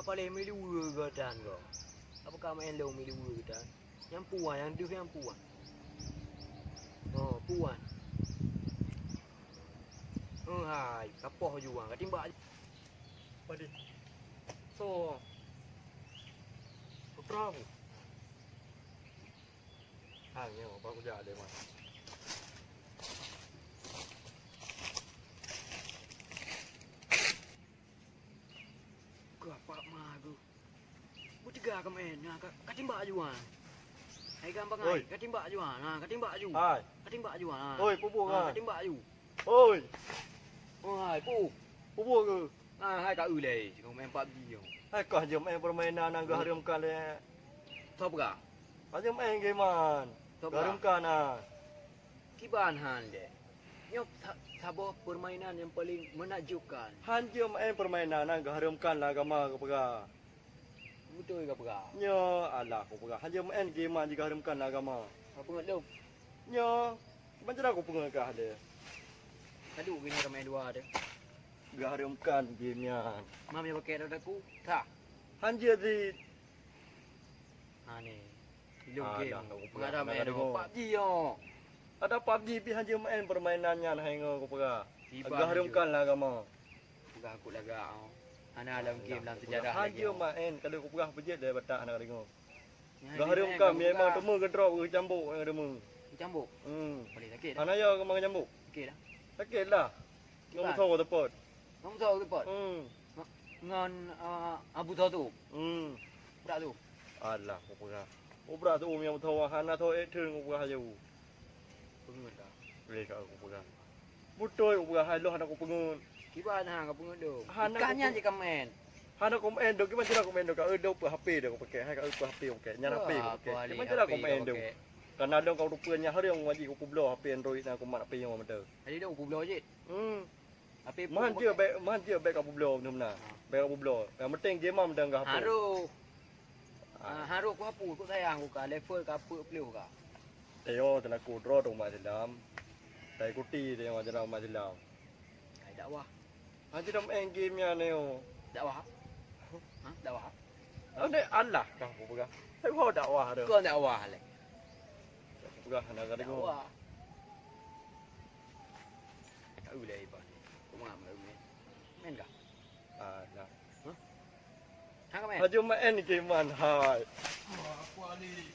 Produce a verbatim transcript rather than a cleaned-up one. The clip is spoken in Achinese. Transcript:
Paléng miliweue geutan goe. Apakah meu'en lôn miliweue geutan? Nyang puan, nyang deuh nyang puan. Oh, puan. Oh, hai, kapoh juang, katimbak. Padé. So. Petrang. Hang nyoe, bak kujak deh, man. Keupak ma geuh. Beuteuga keumeuen, na ka, katimbak aju, ha. Hai gampang ai, katimbak aju, ha. Na katimbak aju. Hai. Katimbak aju, ha. Oi, pubuh, ha, katimbak aju. Oi. Oh, hai, pu. Pubuh ke? Ah, hai ka ulai, cuma main PUBG nyoe. Hai kah jeuem main permainan nyang geuhareuem kan lé. Soe peugah? Ka jeuem main game man. Soe peugah? Geuhareuem kan ah. Kiban han deh. Nyoe sa-, saboh permainan nyang paling menakjubkan. Han jeuem main permainan nyang geuhareuem kan lé agama geupeugah. Beutôi ka peugah. Nyoe alah ku peugah. Han jeuem main game man jih geuhareuem kan lé agama. Apa ngat lom? Nyoe, ban cara ku peungeut kah deh. Kadu gini ramai dua deh. Geuhareuem kan game nyan. Mam nyang pakai dah aku. Tah. Han jeuet di. Ha ni. Ilong game. Alah, aku peugah. Mengadam nak main dengar. PUBG yo. Ada PUBG pi han jeuet main permainan nyan hai ngo ku peugah. Tiba geuhareuem kan lé agama. Peugah aku lagak oh. Hana lam game, lam sejarah lagi. Han jeuet main, kalau ku peugah beujeuet deh batak hana ka deungoe. Geuhareuem kan memang teuma geudrop geucambuk deungoe. Geucambuk? Hmm. Boleh sakit dah. Hana ya memang geucambuk. Sakit dah. Sakit lah. Ngom tho teupot. Ngom tho teupot. Hmm. Ngon, ah, Abu Tho tu. Hmm. Brat tu. Alah, ku peugah. Ku brat tu, meunyo tho hana tho eh theun ku peugah aju. Peungeut dah. Boleh ka ku peugah. Beutôi ku peugah hai lôn hana ku peungeut. Kiban ha ka peungeut dong. Hana ku peungeut. Ikan nyan je ka main. Hana ku main dong, kiban cara ku main dong, ka eu dong peuet HP dong ku pakai. Hai ka eu peuet HP ku pakai. Nyan HP ku pakai. Kiban cara ku main dong. Kana dong ka rupa nyan hari nyang wajib ku peubloe HP Android na ku mat HP nyoe mantong. Jadi dong ku peubloe jih. Hmm. Tapi meuhan jeuet bèk, meuhan jeuet bèk ka peubloe meunan. Bèk ka peubloe. Nyang penting game mantong ka hapus. Harôh. Ah, harôh ku hapus, ku sayang ku ka, level ka peuet ploh ka. Teuyo teulaku droe teuh umat Islam. Taikuti teuyo ajaran umat Islam. Hai dakwah. Hana dong main game nyan nyoe. Dakwah? Ha? Dakwah? Alah kah ku peugah. Hai ho dakwah tu. Kon dakwah lé. Peugah hana ka deungoe. Dakwah. Tahu lah iban. Kau ngam lah main. Main kah? Alah. Hah? Hang ka main? Haju main game man hai. Wah, aku Ali.